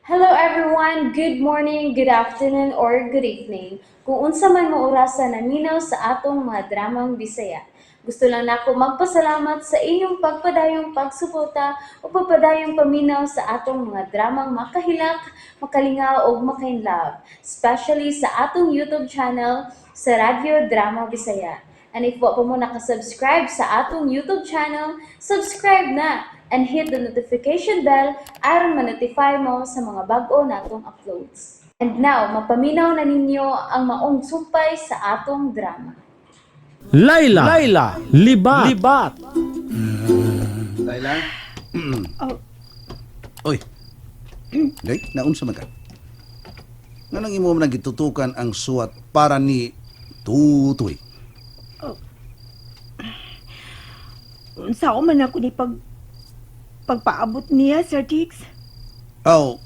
Hello everyone! Good morning, good afternoon, or good evening. Kung unsa man mo orasa naminaw sa atong mga dramang Bisaya. Gusto lang nako magpasalamat sa inyong pagpadayong pagsuporta o pagpadayong paminaw sa atong mga dramang makahilak, makalingaw ug makainlove, especially sa atong YouTube channel sa Radyo Drama Bisaya. And if wa pa mo nakasubscribe sa atong YouTube channel, subscribe na and hit the notification bell aron ma-notify mo sa mga bag-o natong uploads. And now, mapaminaw na ninyo ang maong sumpay sa atong drama. Laila, Laila, Libat, Libat. Laila? Oh. Oy. Day, naunsa man ka? Nganong imo man gitutukan ang suwat para ni Tutoy? Unsa man ako ni pagpaabot niya, Sir Diggs? Aw,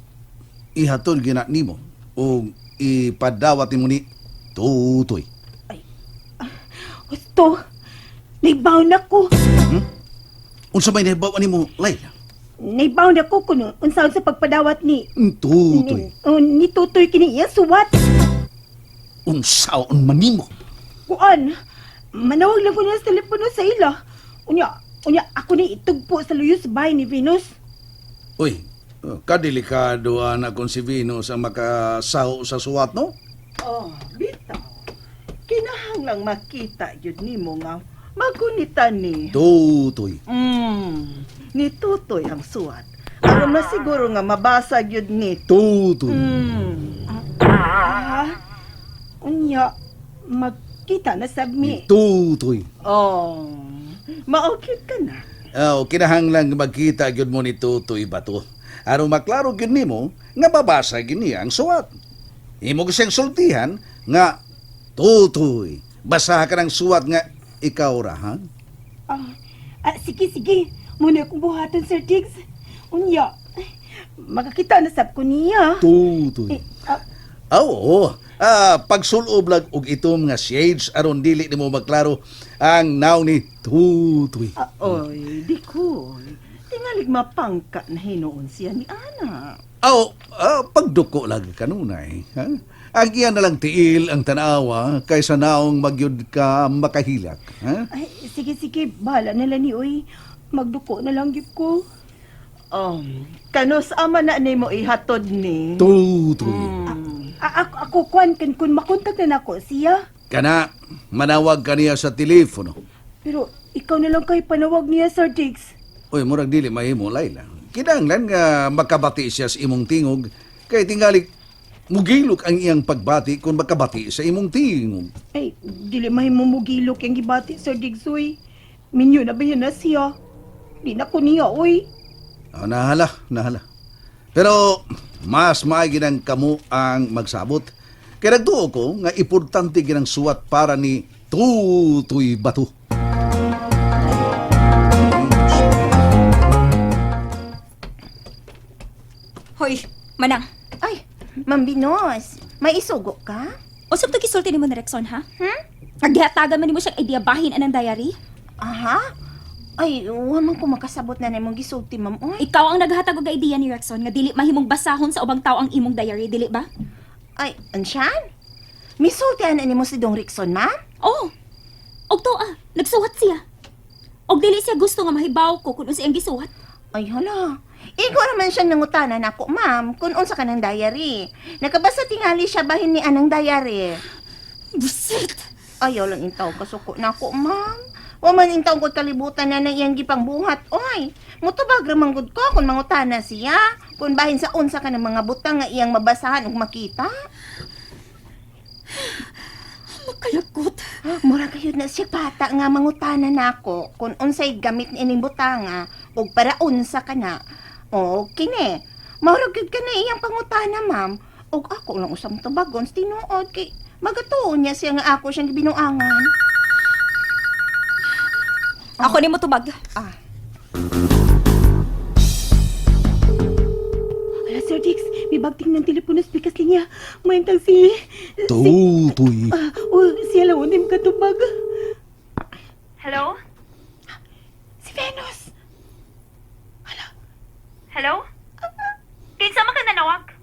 ihatod gina nimo o ipadawat nimo ni Tutoy. Husto, naibaw na ko. Unsa may nahibaw nimo, Laila? Naibaw na ko kung unsa sa pagpadawat ni Tutoy. Ni, oh, ni Tutoy kini iya suwat. Unsaon man nimo? Kuan, manawag lang ko niya sa telepono sa ila. Unya, unya ako ni itugpo sa luyo sa bahay ni Venus. Uy, oh, kadelikado ana kung si Venus ang makasaho sa suwat, no? Oh, bitaw. Kinahanglang makita yun nimo nga magunita ni. Tutoy. Ni Tutoy ang suwat. Aron na siguro nga mabasa yun ni. Tutoy. Ah, unya, magkita na sab mi. Tutoy. Oh, maokit ka na. Oh, kinahanglan magkita gyud mo ni Tutoy Bato. Aron maklaro gyud nimo nga babasa gyud niya ang suwat. Imo gyud siyang sultihan nga Tutoy, basaha ka ng suwat nga ikaw ra, ha? Ah, ah, sige, sige. Muna akong buhaton, Sir Diggs. Unya, makakita na sab ko niya. Tutoy. Eh, ah, Ah, oo. Ah, pagsulob lang og itom nga shades aron dili nimo maklaro ang naw ni Tutoy. Oy, di ko. Tingalig mapangka na hinuon siya ni Ana. Aw, ah, pagduko lang kanunay, ha? Ang iya na lang tiil ang tanawa kaysa naong magyud ka makahilak, ha? ay, sige, sige. Bahala na lang ni Uy. Magduko na lang gyud ko. Kanus ama na nimo ihatod ni. Tutoy. Ah, ako, ako kwan, kan kun makontak na nako siya. Kana, manawag kaniya sa telepono. Pero ikaw na lang kay panawag niya, Sir Diggs. Uy, murag dili mahimo, Laila. Kinahanglan nga makabati siya sa imong tingog kay tingali mugilok ang iyang pagbati kung makabati sa imong tingog. Ay, dili mahimo mugilok yung gibati, Sir Diggs, uy. Minyo na ba yun na siya? Di na ko niya, uy. Ah, nahala, nahala. Pero mas maigi nang kamo ang magsabot. Kaya nagtuo ko nga importante ginang suwat para ni Tutoy Bato. Hoy, Manang. Ay, Ma'am Binos, may isugo ka? Usap to gisulti nimo ni Rexon, ha? Hmm? Nagdihatagan man nimo siyang idea bahin anang diary? Aha? Ay, wa man ko makasabot na nimong gisulti, ma'am. Oy. Ikaw ang naghatag og idea ni Rexon nga dili mahimong basahon sa ubang tao ang imong diary, dili ba? Ay, ansyan? Misulti ana nimo si Dong Rickson, ma'am? Oh. Og to ah, nagsuwat siya. Og dili siya gusto nga mahibaw ko kung unsa iyang gisuwat. Ay, hala. Igo naman siyang nangutana nako, ma'am, kung unsa ka ng diary. Nakabasa tingali siya bahin ni anang diary. Busit. Ayaw lang intaw kasuko nako, ma'am. Wa man intaw ko kalibutan na ng iyang gipangbuhat, oy. Mutubag ra man gud ko kung mangutana siya, kung bahin sa unsa ka ng mga butang nga iyang mabasahan ug makita. Makalagot. Mura kayo na siya bata nga mangutana nako kung unsay gamit ni ining butanga ug para unsa ka na. O kini. Mura gyud ka na iyang pangutana, ma'am. Ug ako lang usang tubagon sa tinuod kay magatuon niya siya nga ako siyang gibinuangan. Ako nimo tubag. Ah, Ala, Sir Diggs, may bagting ng telepono sa pikas linya. Mayantang si... Tutoy. Ah, oh, siya lang unim katubag. Hello? Si Venus! Hello? Kinsa man ka nanawag?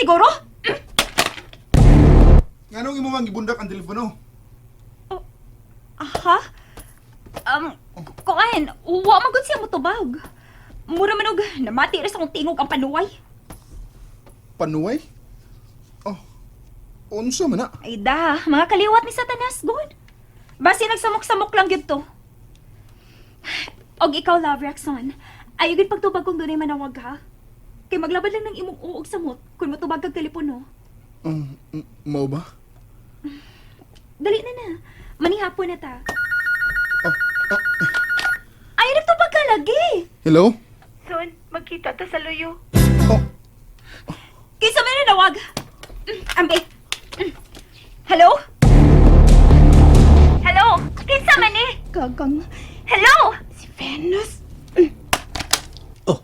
siguro? Nganong imo man gibundak ang telepono? Aha? Kuan, wa man gud siya motubag. Mura man og namati ra sa akong tingog ang panuway. Panuway? Oh. Unsa man na? Ay da, mga kaliwat ni Satanas, good. Basi nagsamok-samok lang gyud to. Og ikaw, Love Rexon, ayaw gyud pagtubag kung dunay manawag ha. Kay maglabad lang ng imong uog samot kung motubag kag telepono. Mao ba? Dali na na. Manihapon na ta. Oh, oh. Ayaw nagtubag ka lagi. Hello? Son, magkita ta sa luyo. Oh, Kinsa may nanawag? Ambe. Hello? Hello? Kinsa man ni? Gagang, Hello? si Venus. Oh.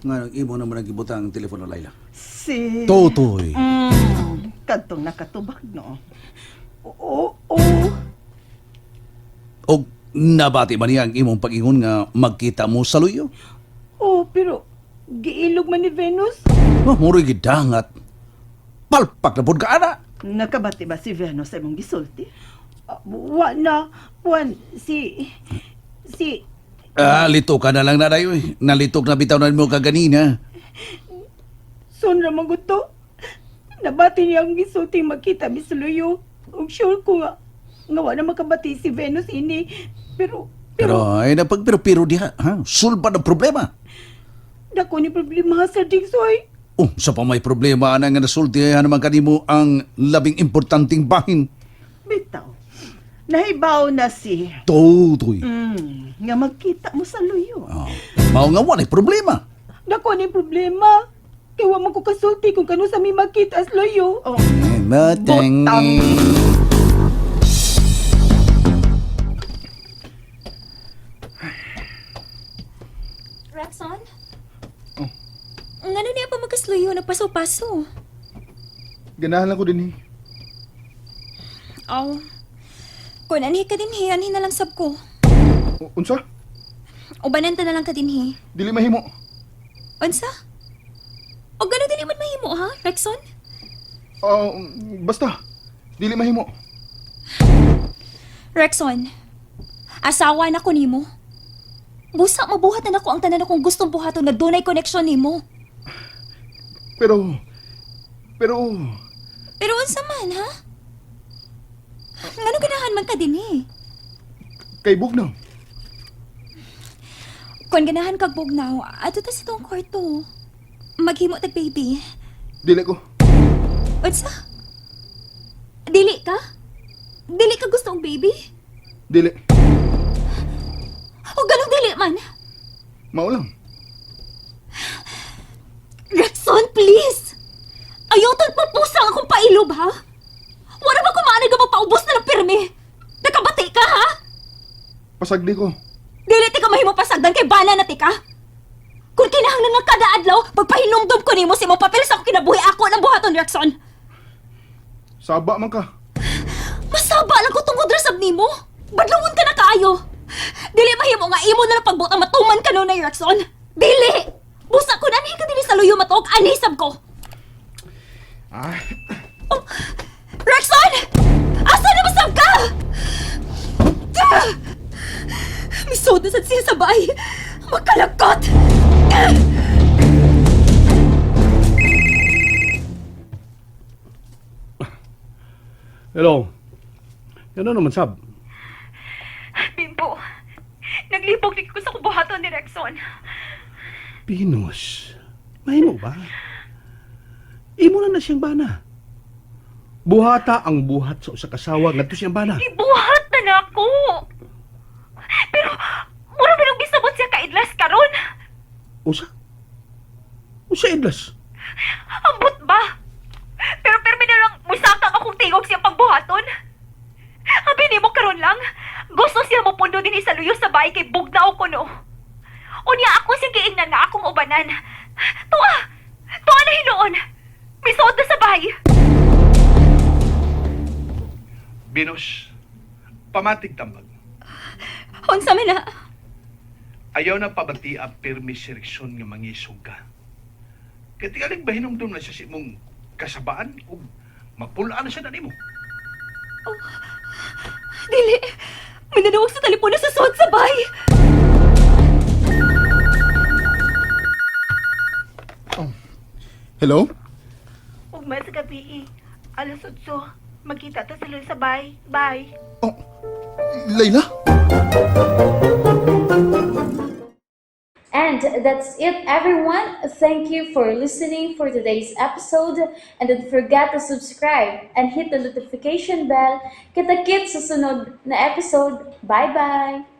Nganong imo naman ang gibutang ang telepono, Laila? Si Totoy. Kadtong nakatubag no. Oo, oo. Og nabati ba niya ang imong pag-ingon nga magkita mo sa luyo? Oo, pero giilog man ni Venus. Oh, muro gidangat. Palpak na pud ka ana. Nakabati ba si Venus sa imong gisulti? Ah, wa na. Juan, si... Si... Ah, lito ka na lang na dayo eh. Nalitok na bitaw na mo kaganina. Son ramang to. Nabati niya ang gisulti magkita mi sa luyo. Ug sure ko nga, nga wa na makabati si Venus ini. Pero, Pero pero, ay napagpiro-piro diha, ha? Sulba ng problema. dako ni problema sa Dingsoy. Oh, sa pa may problema ana nga nasulti ay naman kanimo ang labing importanteng bahin. Bitaw. Nahibaw na si Totoy. Nga magkita mo sa luyo. Oh, mao nga walay problema. Dako ni problema. Kay wa man ko kasulti kung kano sa mi magkita sa luyo. Oh, Eh, Mateng. Butang. Rexon? Oh. Ngano niya pa magkasluyo nagpaso-paso? Ganahan lang ko din eh. Aw. Kung anhi ka dinhi, anhi na lang sab ko. Unsa? Ubanan ta na lang ka dinhi. Dili mahimo. Unsa? O gano'n dili man mahimo ha, Rexon? Ah, basta. Dili mahimo. Rexon, asawa na ko nimo. Busa mabuhat na nako ang tanan akong gustong buhaton nga dunay connection nimo. Pero pero Pero unsa man ha? Ngano ganahan man ka dinhi? kay bugnaw. Kung ganahan kag bugnaw, ato ta sa tong kwarto. Maghimo tag baby. Dili ko. Unsa? Dili ka? Dili ka gusto og baby? Dili. O ganong dili man? Mao lang. Rexon, please! Ayaw tan papusang akong pailob, ha? Wala ba kumaanay ka magpaubos na ng pirmi? Nakabati ka, ha? Pasagdi ko. Dili ti ka mahimo pasagdan kay bana na ti ka? Kung kinahanglan nga kada adlaw, pagpahinumdum ko nimo sa imong papel sa akong kinabuhi ako ng buhaton, Rexon. Saba man ka. Masaba lang ko tungod ra sab nimo. Badlungon ka na kaayo. Dili mahimo nga imo na lang pagbutang matuman ka nunay, Rexon. Dili! Busa ko na ka dili sa luyo matuog anisab ko. Ah, Oh, Rexon! Asa na masab ka? Ah! Misod na sad siya sa bahay. Makalakot! Ah! Hello. Ano naman sab? Bimbo, naglibog ni ko sa kubuhaton ni Rexon. Pinos. Mahimo ba? Imo na na siyang bana. Buhata ang buhat sa usa ka asawa ngadto siyang bana. Gibuhat na nako. Pero mura ba nung gisabot siya kaidlas karon? Usa? Usa idlas. Ambot ba? Pero permi na lang musakang akong tingog siya pagbuhaton. Abi nimo karon lang. Gusto siya mo pundo din sa luyo sa bahay kay bugnaw ko no. Unya ako siya giingnan nga akong ubanan. Tuwa! Tuwa na hinuon! Misuod na sa bahay! Binos. Pamatig tambag. Unsa man na? Ayaw na pabati ang pirmi seleksyon nga mangisog ka. Kay tingaling bahinumdum na siya sa imong kasabaan ug mapulaan na siya na nimo. Dili! May nanawag sa telepono sa suwat sa bay! Hello? Ugma sa gabi, alas 8, magkita ta sa luyo sa bay. Bye. Oh, Layla? And that's it, everyone. Thank you for listening for today's episode. And don't forget to subscribe and hit the notification bell. Kita-kits sa sunod na episode. Bye-bye!